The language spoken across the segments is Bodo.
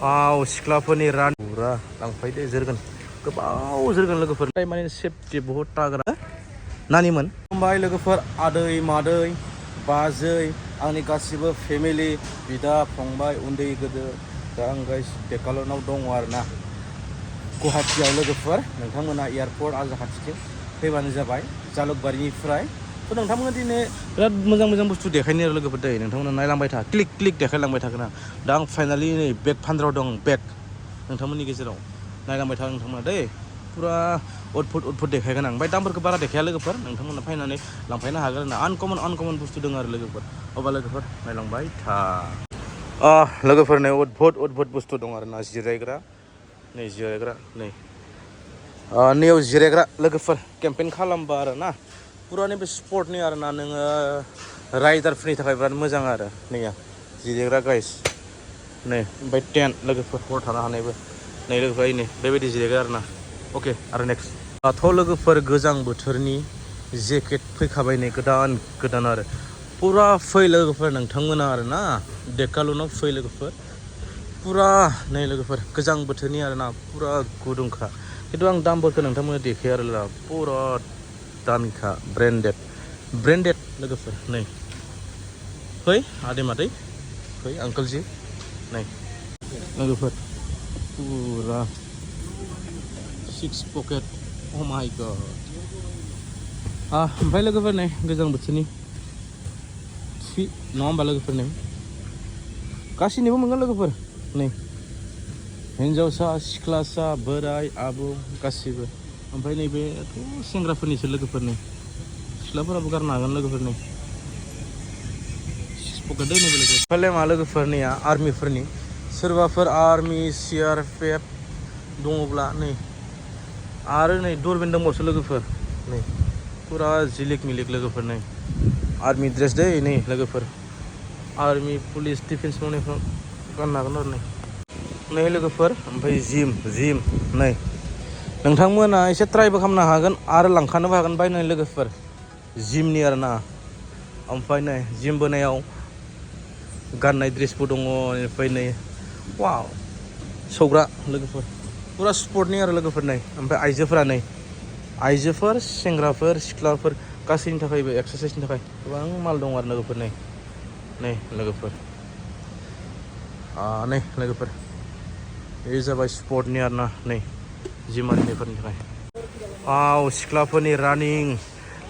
सिख्लाफोरनि रान पुरा लांफायदो जोरगोन गोबाव जोरगोन लोगोफोर माने सेफटि बहुत ताग्रा नानिमोन फंबाय लोगोफोर आदै मादै बाजै आंनि गासिबो फेमिलि बिदा फंबाय उन्दै गोदोर दा आं गाइस डेकालनाव दङ आरोना गुवाहाटियाव लोगोफोर नोंथांमोना एयारपर्ट आजाखाथिथिं फैबानो जाबाय जालुकबारिनिफ्राय थ' नोंथांमोना दिनै बिराद मोजां मोजां बुस्थु देखायनो आरो लोगोफोर दै नोंथांमोना नायलांबाय था क्लिक क्लिक देखायलांबाय थागोन आं दा आं फाइनालि नै बेग फानद्राव दं बेग नोंथांमोननि गेजेराव नायलांबाय था नोंथांमोना दै पुरा अदभुत देखायगोन आं ओमफ्राय दामफोरखौ बारा देखाया लोगोफोर नोंथांमोना फैनानै लांफायनो हागोन ना आनकमन बुस्थु दङ आरो लोगोफोर अब्ला लोगोफोर नायलांबाय था लोगोफोरनो अदभुत बुस्थु दं आरो ना जिरायग्रा नै जिरायग्रा नै नैयाव जिरायग्रा लोगोफोर केम्पेइन खालामबा आरो ना पुरा नैबे स्पर्टनि आरो ना नोङो राइडारफोरनि थाखाय बिराद मोजां आरो नैया जिरायग्रा गाइस नै ओमफ्राय टेन्ट लोगोफोर हर थानो हानायबो नै लोगोफोर नै बेबायदि जिरायग्रा आरो ना अके आरो नेक्स्ट दाथ' लोगोफोर गोजां बोथोरनि जेकेट फैखाबाय नै गोदान आरो पुरा फै लोगोफोर नोंथांमोना आरो ना डेकालनाव फै लोगोफोर पुरा नै लोगोफोर गोजां बोथोरनि आरो ना पुरा गुदुंखा खिन्थु आं दामफोरखौ नोंथांमोना देखाया आरो पुरा दामिखा ब्रेन्डेड लोगोफोर नै फै आदै मादै फै आंकोलजी नै लोगोफोर पुरा 6 पकेट अ माय गड ओमफ्राय लोगोफोर नै गोजां बोथोरनि थि नङा होमबा लोगोफोर नै गासैनिबो मोनगोन लोगोफोर नै हिन्जावसा सिख्लासा बोराय आबौ गासिबो ओमफ्राय नैबेथ' सेंग्राफोरनिसो लोगोफोर नै सिख्लाफोराबो गारनो हागोन लोगोफोर नै 6 पकेट दै नैबे लोगोफोर ओमफ्राय मा लोगोफोरनिया आर्मिफोरनि सोरबाफोर आर्मि सिआरपिएफ दङब्ला नै आरो नै दुरबिन दंबावसो लोगोफोर नै पुरा जिलिक मिलिक लोगोफोर नै आर्मि ड्रेस दै नै लोगोफोर आर्मि पुलिस डिफेन्स मावनायफ्राव गाननो हागोन आरो नै लोगोफोर ओमफ्राय जिम नै नोंथांमोना एसे ट्राइबो खालामनो हागोन आरो लांखानोबो हागोन बायनानै लोगोफोर जिमनि आरो ना ओमफ्राय नै जिम बोनायाव गाननाय ड्रेसबो दङ ओमफ्राय नै वाव सौग्रा लोगोफोर पुरा स्पर्टनि आरो लोगोफोर नै ओमफ्राय आइजोफोर सेंग्राफोर सिख्लाफोर गासैनि थाखायबो एक्सारसाइसनि थाखाय गोबां माल दं आरो लोगोफोर नै लोगोफोर नै लोगोफोर बे जाबाय स्पर्टनि आरो ना नै जिमारिनिफोरनि थाखाय सिख्लाफोरनि रानिं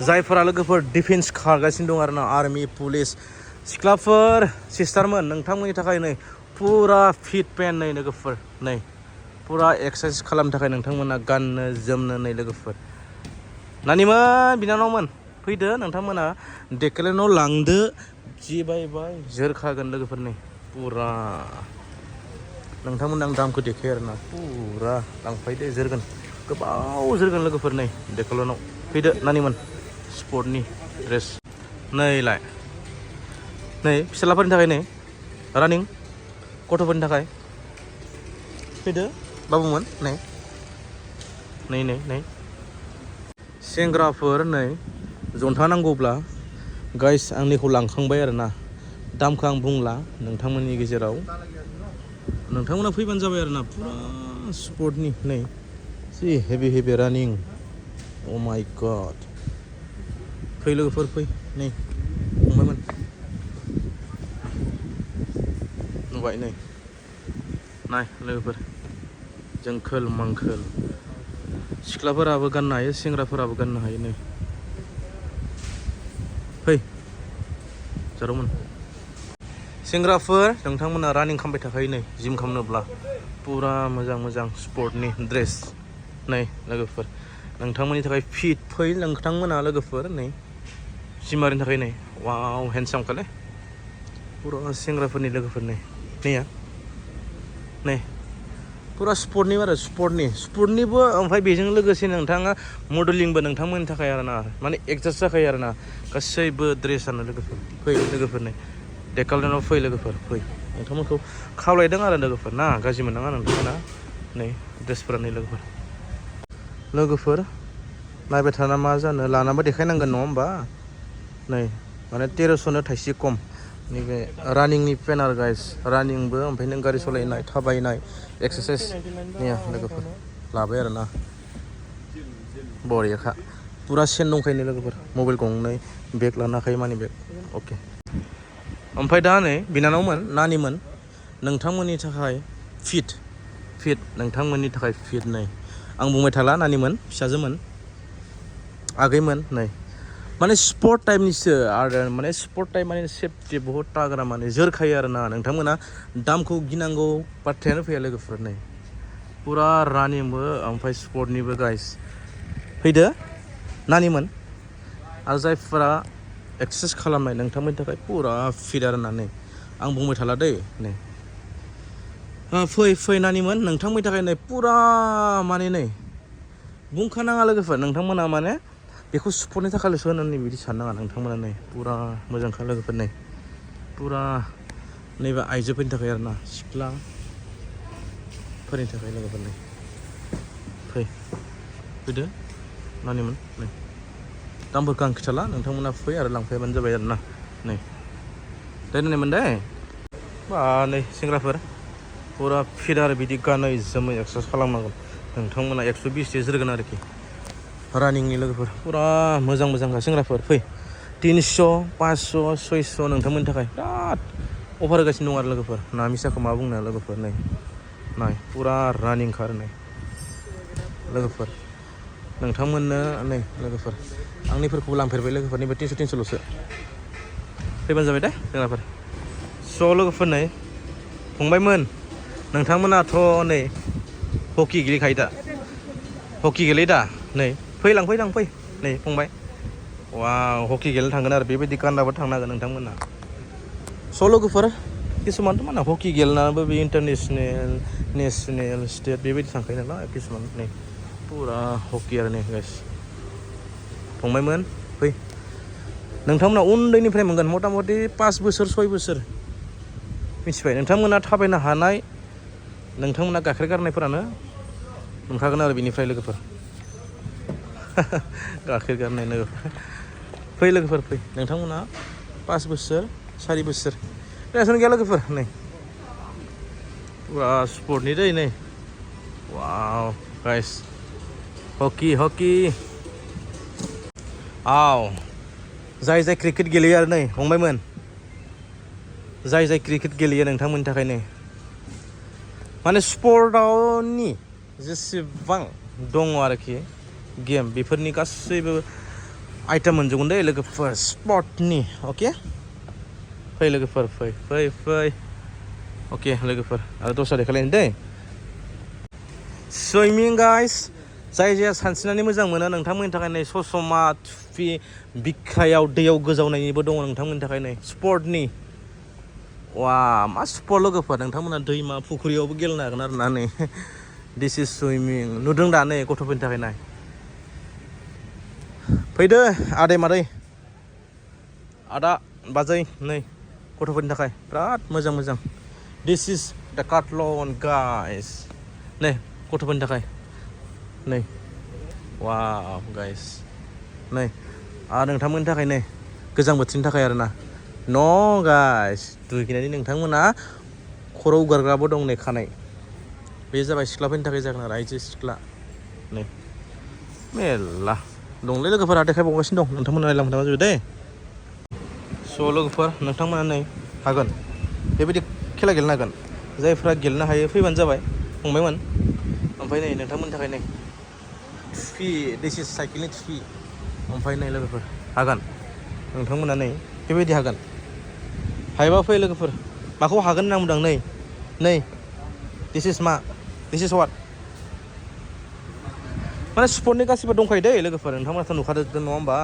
जायफोरा लोगोफोर डिफेन्स खारगासिनो दं आरो ना आर्मि पुलिस सिख्लाफोर सिस्टारमोन नोंथांमोननि थाखाय नै पुरा फिट पेन नै लोगोफोर नै पुरा एक्सारसाइस खालामनो थाखाय नोंथांमोना गाननो जोमनो नै लोगोफोर नानिमोन बिनानावमोन फैदो नोंथांमोना डेकालनाव लांदो जि बायबाय जोरखागोन लोगोफोर नै पुरा नोंथांमोना आं दामखौ देखायो आरो ना पुरा लांफायदो जोरगोन गोबाव जोरगोन लोगोफोर नै डेकालनाव फैदो नानिमोन स्पर्टनि ड्रेस नैलाय नै फिसालाफोरनि थाखाय नै रानिं गथ'फोरनि थाखाय फैदो बाबुमोन नै सेंग्राफोर नै जन्था नांगौब्ला गाइस आंनिखौ लांखांबाय आरो ना दामखौ आं बुंला नोंथांमोननि गेजेराव नोंथांमोना फैबानो जाबाय आरो ना पुरा स्पर्टनि नै जि हेभि रानिं अ माय गड फै लोगोफोर फै नै फंबायमोन नुबाय नै नाय लोगोफोर जोंखोल मांखोल सिख्लाफोराबो गाननो हायो सेंग्राफोराबो गाननो हायो नै फै जारौमोन सेंग्राफोर नोंथांमोना रानिं खालामबाय थाखायो नै जिम खालामनोब्ला पुरा मोजां स्पर्टनि ड्रेस नै लोगोफोर नोंथांमोननि थाखाय फिट फै नोंथांमोना लोगोफोर नै जिमारिनि थाखाय नै वाव हेन्डसाम खाले पुरा सेंग्राफोरनि लोगोफोर नै पुरा स्पर्टनि आरो स्पर्टनिबो ओमफ्राय बेजों लोगोसे नोंथाङा मडेलिंबो नोंथांमोननि थाखाय आरो ना माने एडजास्ट जाखायो आरो ना गासैबो ड्रेसानो लोगोफोर फै लोगोफोर नै डेकालनाव फै लोगोफोर फै नोंथांमोनखौ खावलायदों आरो लोगोफोर ना गाज्रि मोननाङा नोंथांमोना नै ड्रेसफोरा नै लोगोफोर नायबाय थाना मा जानो लानाबो देखायनांगोन नङा होमबा नै माने 1300नो थाइसे खम नैबे रानिंनि पेनार गाइस रानिंबो ओमफ्राय नों गारि सालायनाय थाबायनाय एक्सारसाइसनिया लोगोफोर लाबाय आरोना बरियाखा पुरा सेन दंखायो लोगोफोर मबाइल गंनै बेग लानो हाखायो मानि बेग अके ओमफ्राय दा नै बिनानावमोन नानिमोन नोंथांमोननि थाखाय फिट नोंथांमोननि थाखाय फिट नै आं बुंबाय थाला नानिमोन फिसाजोमोन आगैमोन नै माने स्पर्ट टाइपनिसो आरो माने स्पर्ट टाइप माने सेफटि बहुत ताग्रा माने जोरखायो आरोना नोंथांमोना दामखौ गिनांगौ बाथ्रायानो फैया लोगोफोर नै पुरा रानिंबो ओमफ्राय स्पर्टनिबो गाइस फैदो नानिमोन आरो जायफोरा एक्सारसाइस खालामनाय नोंथांमोननि थाखाय पुरा फिट आरोना नै आं बुंबाय थाला दै नै फै नानिमोन नोंथांमोननि थाखाय नै पुरा माने नै बुंखानाङा लोगोफोर नोंथांमोना माने बेखौ स्पर्टनि थाखायल'सो होननानै बिदि साननाङा नोंथांमोना नै पुरा मोजांखा लोगोफोर नै पुरा नैबे आइजोफोरनि थाखाय आरोना सिख्लाफोरनि थाखाय लोगोफोर नै फैदो नानिमोन नै दामफोरखौ आं खिथाला नोंथांमोना फै आरो लांफैबानो जाबाय आरोना नै नानिमोन दे बा नै सेंग्राफोर पुरा फिट आरो बिदि गानै जोमै एक्सारसाइस खालामनांगोन नोंथांमोना 120 जोरगोन आरोखि रानिंनि लोगोफोर पुरा मोजांखा सेंग्राफोर फै 300 500 600 नोंथांमोननि थाखाय बिराद अफार होगासिनो दं आरो लोगोफोर ना मिसाखौ मा बुंनो लोगोफोर नै पुरा रानिंखा आरो नै लोगोफोर नोंथांमोननो नै लोगोफोर आंनिफोरखौबो लांफेरबाय लोगोफोर नैबे 300ल'सो फैबानो जाबाय दे सेंग्राफोर स' लोगोफोर नै फंबायमोन नोंथांमोनाथ' नै हकि गेलेखायो दा हकि गेलेयो दा नै लांफै नै फंबाय वाव हकि गेलेनो थांगोन आरो बेबायदि गाननाबो थांनो हागोन नोंथांमोना स' लोगोफोर किसुमानथ' माना हकि गेलेनानैबो बे इन्टारनेसनेल नेसनेल स्टेट बेबायदि थांखायो नालाय किसुमान नै पुरा हकि आरो नै गाइस फंबायमोन फै नोंथांमोना उन्दैनिफ्राय मोनगोन मथा मथि 5 बोसोर 6 बोसोर मिथिबाय नोंथांमोना थाबायनो हानाय नोंथांमोना गाइखेर गारनायफोरानो मोनखागोन आरो बेनिफ्राय लोगोफोर गाइखेर गारनाय लोगोफोर फै नोंथांमोना 5 बोसोर 4 बोसोर टेनसन गैया लोगोफोर नै पुरा स्पर्टनि दै नै वाव गाइस हकि आव जाय क्रिकेट गेलेयो आरो नै फंबायमोन जाय क्रिकेट गेलेयो नोंथांमोननि थाखाय नै माने स्पर्टआवनि जेसेबां दङ आरोखि गेम बेफोरनि गासैबो आइटेम मोनजोबगोन दे लोगोफोर स्पर्टनि अके फै लोगोफोर फै अके लोगोफोर आरो दस्रा देखायलायनो दै सुइमिं गाइस जायहा सानस्रिनानै मोजां मोनो नोंथांमोननि थाखाय नै ससमा थुफि बिखायाव दैयाव गोजावनायनिबो दङ नोंथांमोननि थाखाय नै स्पर्टनि वा मा स्पर्ट लोगोफोर नोंथांमोना दैमा फुख्रियावबो गेलेनो हागोन आरो ना नै दिस इज सुइमिं नुदों दा नै गथ'फोरनि थाखाय नाय फैदो आदै मादै आदा बाजै नै गथ'फोरनि थाखाय बिराद मोजां दिस इज डेकाथलन गाइस नै गथ'फोरनि थाखाय नै वाव गाइस नै आरो नोंथांमोननि थाखाय नै गोजां बोथोरनि थाखाय आरोना न' गाइस दुगैनानै नोंथांमोना खर' उगारग्राबो दं नै खानाय बे जाबाय सिख्लाफोरनि थाखाय जागोन आरो आइजो सिख्ला नै मेरला दंलै लोगोफोरा देखायबावगासिनो दं नोंथांमोना नायलांबाय थाबानो जाबाय दे स' लोगोफोर नोंथांमोना नै हागोन बेबायदि खेला गेलेनो हागोन जायफ्रा गेलेनो हायो फैबानो जाबाय फंबायमोन ओमफ्राय नै नोंथांमोननि थाखाय नै थुफि दिस इज साइकेलनि थुफि ओमफ्राय नै लोगोफोर हागोन नोंथांमोना नै बेबायदि हागोन हायोबा फै लोगोफोर माखौ हागोन होनना बुंदों नै दिस इज वाट माने स्पर्टनि गासिबो दंखायो दै लोगोफोर नोंथांमोनाथ' नुखादों नङा होमबा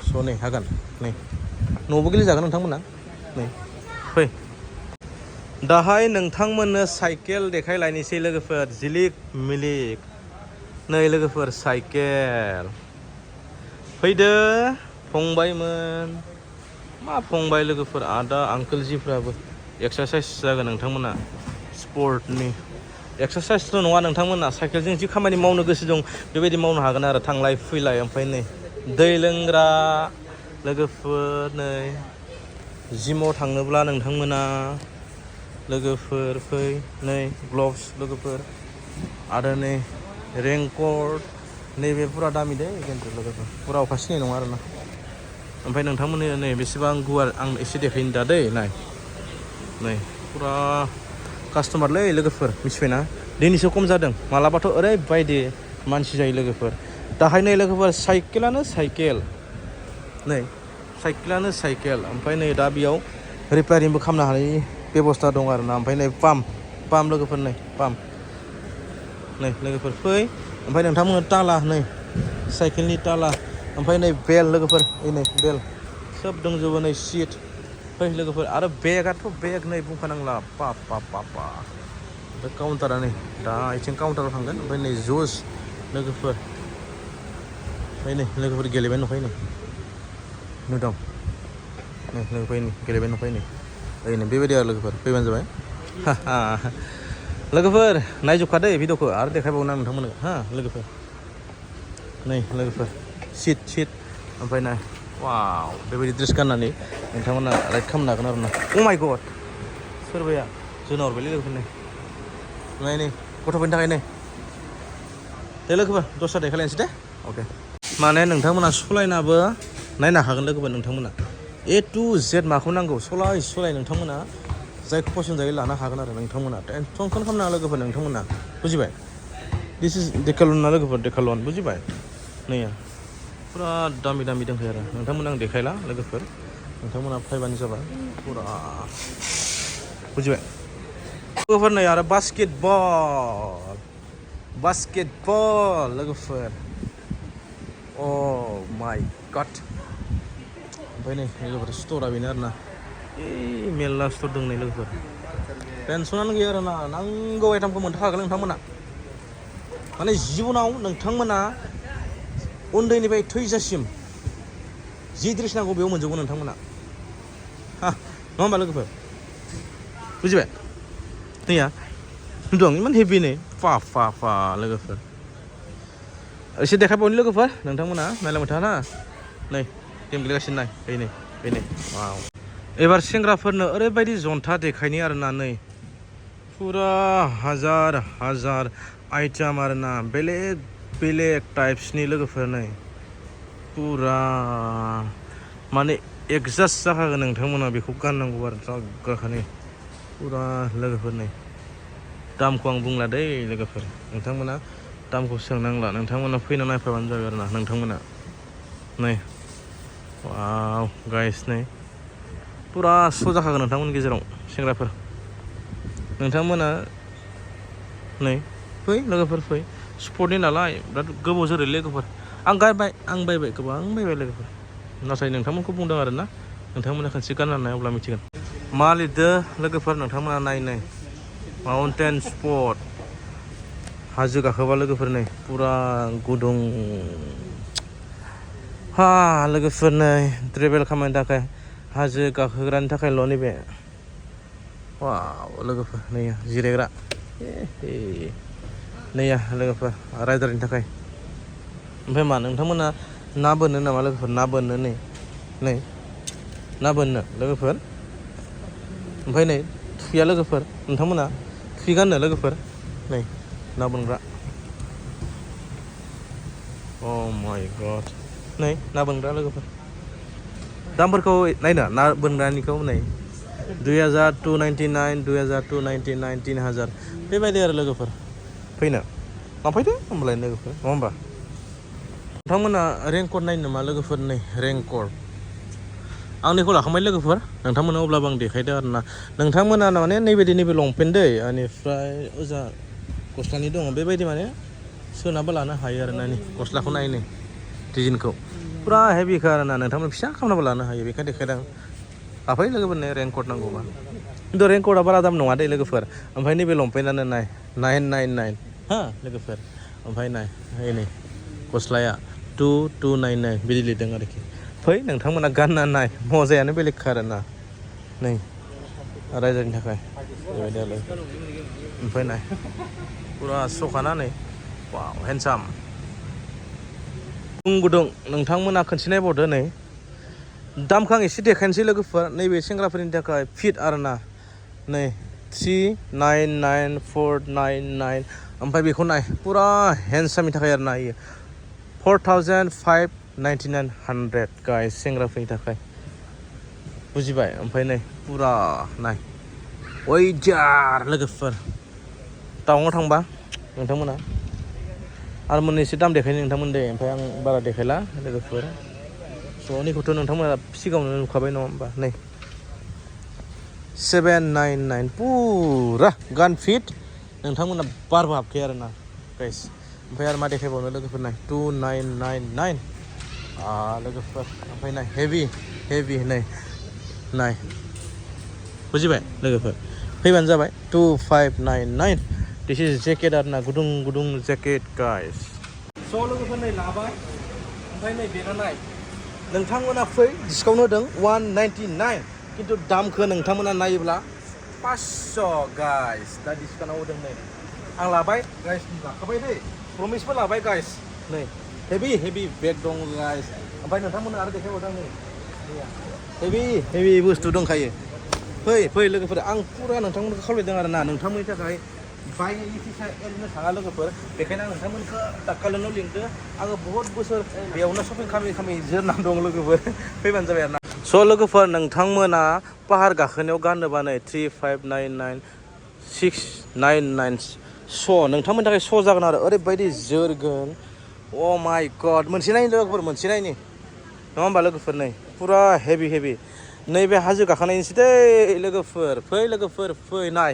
स' नै हागोन नै न'आवबो गेलेजागोन नोंथांमोना नै फै दाहाय नोंथांमोननो साइकेल देखायलायनोसै लोगोफोर जिलिक मिलिक नै लोगोफोर साइकेल फैदो फंबायमोन मा फंबाय लोगोफोर आदा आंकोल जिफ्राबो एक्सारसाइस जागोन नोंथांमोना स्पर्टनि एक्सारसाइसथ' नङा नोंथांमोना साइकेलजों जि खामानि मावनो गोसो दं बेबायदि मावनो हागोन आरो थांलाय फैलाय ओमफ्राय नै दै लोंग्रा लोगोफोर नै जिमाव थांनोब्ला नोंथांमोना लोगोफोर फै नै ग्लभ्स लोगोफोर आरो नै रेनकट नैबे पुरा दामि दे खिन्थु लोगोफोर पुरा अखा सिनाय नङा आरोना ओमफ्राय नोंथांमोननि नै बेसेबां गुवार आं एसे देखायनो दा दै नाय नै पुरा कास्टमारलै लोगोफोर मिथिबायना दिनैसो खम जादों मालाबाथ' ओरैबायदि मानसि जायो लोगोफोर दाहाय नै लोगोफोर साइकेलानो साइकेल नै साइकेलानो साइकेल ओमफ्राय नै दा बेयाव रिपेयारिंबो खालामनो हानायनि बेबस्था दं आरोना ओमफ्राय नै पाम्प लोगोफोर नै पाम्प नै लोगोफोर फै ओमफ्राय नोंथांमोननो ताला नै साइकेलनि ताला ओमफ्राय नै बेल लोगोफोर नै बेल सोब दंजोबो नै सिट फै लोगोफोर आरो बेगाथ' बेग नै बुंखानांला पा ओमफ्राय काउन्टारा नै दा आथिं काउन्टाराव थांगोन ओमफ्राय नै जुस लोगोफोर ओमफ्राय नै लोगोफोर गेलेबाय नुखायो नै नुदों नै लोगोफोर नै गेलेबाय नुखायो नै ओरैनो बेबायदि आरो लोगोफोर फैबानो जाबाय लोगोफोर नायजोबखादो भिडिअखौ आरो देखायबावना नोंथांमोननो लोगोफोर नै लोगोफोर सिट ओमफ्राय नाय वाव बेबायदि ड्रेस गाननानै नोंथांमोना राइड खालामनो हागोन आरो ना अ माय गड सोरबाया जोंना हरबायलै लोगोफोर नै गथ'फोरनि थाखाय नै दे लोगोफोर दस्रा देखायलायनोसै दे अके माने नोंथांमोना सलायनाबो नायनो हागोन लोगोफोर नोंथांमोना A to Z माखौ नांगौ सलाय नोंथांमोना जायखौ पसन्द जायो लानो हागोन आरो नोंथांमोना टेनसन खालामनाङा लोगोफोर नोंथांमोना बुजिबाय दिस इज डेकालन ना लोगोफोर डेकालन बुजिबाय नै पुरा दामि दंखायो आरो नोंथांमोना आं देखायला लोगोफोर नोंथांमोना फैबानो जाबाय पुरा बुजिबाय लोगोफोर नै आरो बास्केटबल लोगोफोर अ माय गड ओमफ्राय नै लोगोफोर स्ट'रा बेनो आरोना मेरला स्ट'र दं नै लोगोफोर टेनसनानो गैया आरोना नांगौ आइटेमखौ मोनखागोन नोंथांमोना माने जिबनाव नोंथांमोना उन्दैनिफ्राय थैजासिम जि ड्रेस नांगौ बेयाव मोनजोबगोन नोंथांमोना नङा होमबा लोगोफोर बुजिबाय नैया दं इमान हेभि नै फा लोगोफोर एसे देखायबावनि लोगोफोर नोंथांमोना नायलांबाय था ना नै गेम गेलेगासिनो नाय बेनो वाव एबार सेंग्राफोरनो ओरैबायदि जन्था देखायनि आरोना नै पुरा हाजार आइटेम आरोना बेलेग टाइप्सनि लोगोफोर नै पुरा माने एडजास्ट जाखागोन नोंथांमोना बेखौ गाननांगौ आरो जाग्राखानि पुरा लोगोफोर नै दामखौ आं बुंला दै लोगोफोर नोंथांमोना दामखौ सोंनांला नोंथांमोना फैना नायफैबानो जाबाय आरोना नोंथांमोना नै वाव गाइस नै पुरा श' जाखागोन नोंथांमोननि गेजेराव सेंग्राफोर नोंथांमोना नै फै लोगोफोर फै स्पर्टनि नालाय बिराद गोबाव जोरो लोगोफोर आं बायबाय गोबां बायबाय लोगोफोर नाथाय नोंथांमोनखौ बुंदों आरोना नोंथांमोना खनसे गाननानै नाय अब्ला मिथिगोन मा लिरदो लोगोफोर नोंथांमोना नाय माउन्टेन स्पट हाजो गाखोबा लोगोफोर नै पुरा गुदुं लोगोफोर नै ट्रेभेल खालामनो थाखाय हाजो गाखोग्रानि थाखायल' नैबे वाव लोगोफोर नैया जिरायग्रा नैया लोगोफोर राइडारनि थाखाय ओमफ्राय मा नोंथांमोना ना बोननो नामा लोगोफोर ना बोननो नै ना बोननो लोगोफोर ओमफ्राय नै थुया लोगोफोर नोंथांमोना थुय गाननो लोगोफोर नै ना बोनग्रा अ माय गड नै ना बोनग्रा लोगोफोर दामफोरखौ नायनो ना बोनग्रानिखौ नै 2000 299 2000 299 3000 बेबायदि आरो लोगोफोर फैनो लांफैदो होमबालाय लोगोफोर नङा होमबा नोंथांमोना रेनकट नायनो नामा लोगोफोर नै रेनकट आंनिखौ लाखांबाय लोगोफोर नोंथांमोना अब्लाबो आं देखायदो आरोना नोंथांमोना माने नैबे लंपेन्ट दै बेनिफ्राय ओजा गस्लानि दङ बेबायदि माने सोनाबो लानो हायो आरोना नै गस्लाखौ नाय नै डिजाइनखौ पुरा हेभिखा आरोना नोंथांमोन फिसा खालामनाबो लानो हायो बेखायनो देखायदों लाफै लोगोफोरनो रेनकट नांगौबा खिन्थु रेनकटआ बारा दाम नङा दे लोगोफोर ओमफ्राय नैबे लंपेन्टआनो नाय 999 लोगोफोर ओमफ्राय नाय नै गस्लाया 2299 बिदि लिरदों आरोखि फै नोंथांमोना गानना नाय मजायानो बेलेगखा आरोना नै रायजोनि थाखाय बेबायदि आरो ओमफ्राय नाय पुरा सखाना नै वाव हेन्डसाम गुदुं नोंथांमोना खनसे नायबावदो नै दामखौ आं एसे देखायनोसै लोगोफोर नैबे सेंग्राफोरनि थाखाय फिट आरोना नै 399499 ओमफ्राय बेखौ नाय पुरा हेन्डसामनि थाखाय आरोना इयो 4599 गाइस सेंग्राफोरनि थाखाय बुजिबाय ओमफ्राय नै पुरा नाय वैजार लोगोफोर टाउनाव थांबा नोंथांमोना आरो मोननैसो दाम देखायनो नोंथांमोन दे ओमफ्राय आं बारा देखायला लोगोफोर स' नैखौथ' नोंथांमोना सिगाङावनो नुखाबाय नङा होमबा नै 799 पुरा गान फिट नोंथांमोना बारबो हाबखायो आरोना गाइस ओमफ्राय आरो मा देखायबावनो लोगोफोर नाय 2999 लोगोफोर ओमफ्राय नाय हेभि नै नाय बुजिबाय लोगोफोर फैबानो जाबाय 2599 दिस इज जेकेट आरोना गुदुं जेकेट गाइस स' लोगोफोर नै लाबाय ओमफ्राय नै बेना नाय नोंथांमोना फै डिसकाउन्ट होदों 199 खिन्थु दामखौ नोंथांमोना नायोब्ला 500 गाइस दा डिसकाउन्टआव होदों नै आं लाबाय गाइस लाखाबाय दै प्रमिसबो लाबाय गाइस नै हेभि बेग दं गाइस ओमफ्राय नोंथांमोना आरो देखायबावदों नै हेभि बुस्थु दंखायो फै लोगोफोर आं पुरा नोंथांमोनखौ खावलायदों आरोना नोंथांमोननि थाखाय बायनायनि फैसा एरनो थाङा लोगोफोर बेखायनो आं नोंथांमोनखौ दाखालिनो लिंदो आङो बहुत बोसोर बेयावनो शपिं खालामै जोरनानै दं लोगोफोर फैबानो जाबाय आरोना स' लोगोफोर नोंथांमोना पाहार गाखोनायाव गाननोबा नै 3599 699 स' नोंथांमोननि थाखाय स' जागोन आरो ओरैबायदि जोरगोन अ माय गड मोनसे नायनि लोगोफोर मोनसे नायनि नङा होमबा लोगोफोर नै पुरा हेभि नैबे हाजो गाखोनायनिसै दै लोगोफोर फै नाय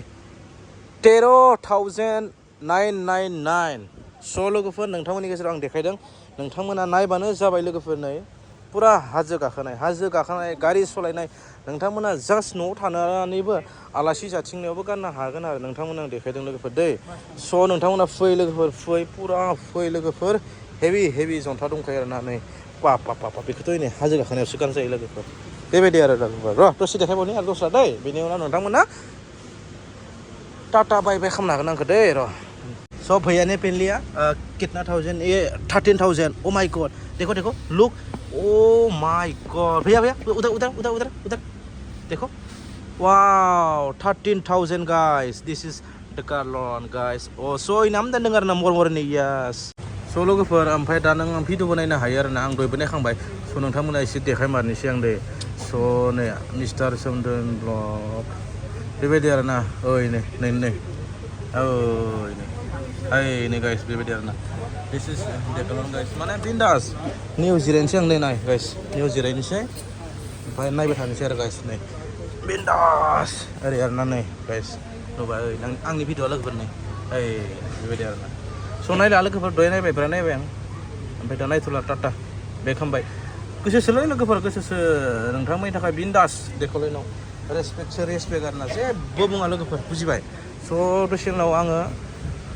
13,999 स' लोगोफोर नोंथांमोननि गेजेराव आं देखायदों नोंथांमोना नायबानो जाबाय लोगोफोर नै पुरा हाजो गाखोनाय गारि सालायनाय नोंथांमोना जास्ट न'आव थानानैबो आलासि जाथिंनायावबो गाननो हागोन आरो नोंथांमोना आं देखायदों लोगोफोर दै स' नोंथांमोना फै लोगोफोर फै लोगोफोर हेभि जन्था दंखायो आरोना नै पापा बेखौथ' नै हाजो गाखोनायावसो गानजायो लोगोफोर बेबायदि आरो लोगोफोर र' दसे देखायबावनि आरो दस्रा दै बेनि उनाव नोंथांमोना टाटा बाय खालामनो हागोन आंखौ दै र' स' भैया ने पहन लिया कितना 13,000 ओ माय गॉड देखो लुक ओ माय गॉड भैया उधर देखो वाव 13,000 guys this is decathlon guys a स' इनाम दोनदों आरो ना मरनि यास स' लोगोफोर ओमफ्राय दा नों भिडिअबो नायनो हायो आरोना आं दहायबो नायखांबाय स' नोंथांमोना एसे देखायमारनोसै आं दे स' नै मिस्टार सोमदोन ब्लग बेबायदि आरोना ओइ नै गाइस बेबायदि आरोना दिस इज डेकाथलन गाइस माने बिन्दास निउ जिरायनोसै आं नाय गाइस निउ जिरायनोसै ओमफ्राय नायबाय थानोसै आरो गाइस नै बिन्दास ओरै आरोना नै गाइस नुबाय आंनि भिडिअआ लोगोफोर नै बेबायदि आरोना स' नायला लोगोफोर दहाय नायबाय आं ओमफ्राय दा नायथ'ला टाटा बेक खालामबाय गोसोसोलै लोगोफोर गोसोसो नोंथांमोननि थाखाय बिन्दास डेकाथलनाव रेसपेक्ट आरोना जेबो बुङा लोगोफोर बुजिबाय स' दसे उनाव आङो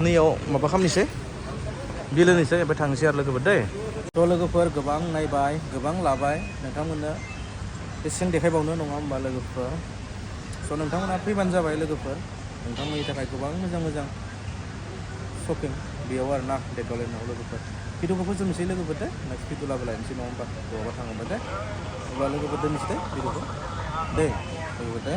नैयाव माबा खालामनोसै बिलोनिसै ओमफ्राय थांनोसै आरो लोगोफोर दै स' लोगोफोर गोबां नायबाय गोबां लाबाय नोंथांमोननो बेसेन देखायबावनो नङा होमबा लोगोफोर स' नोंथांमोना फैबानो जाबाय लोगोफोर नोंथांमोननि थाखाय गोबां मोजां शपिं बेयाव आरोना डेकाथलनाव लोगोफोर भिडिअखौ फोजोबनोसै लोगोफोर दे नेक्स्ट भिडिअ लाबोलायनोसै नङा होमबा बहाबा थाङोबा दे अब्ला लोगोफोर दोननोसै दे भिडिअखौ दे लोगोफोर दे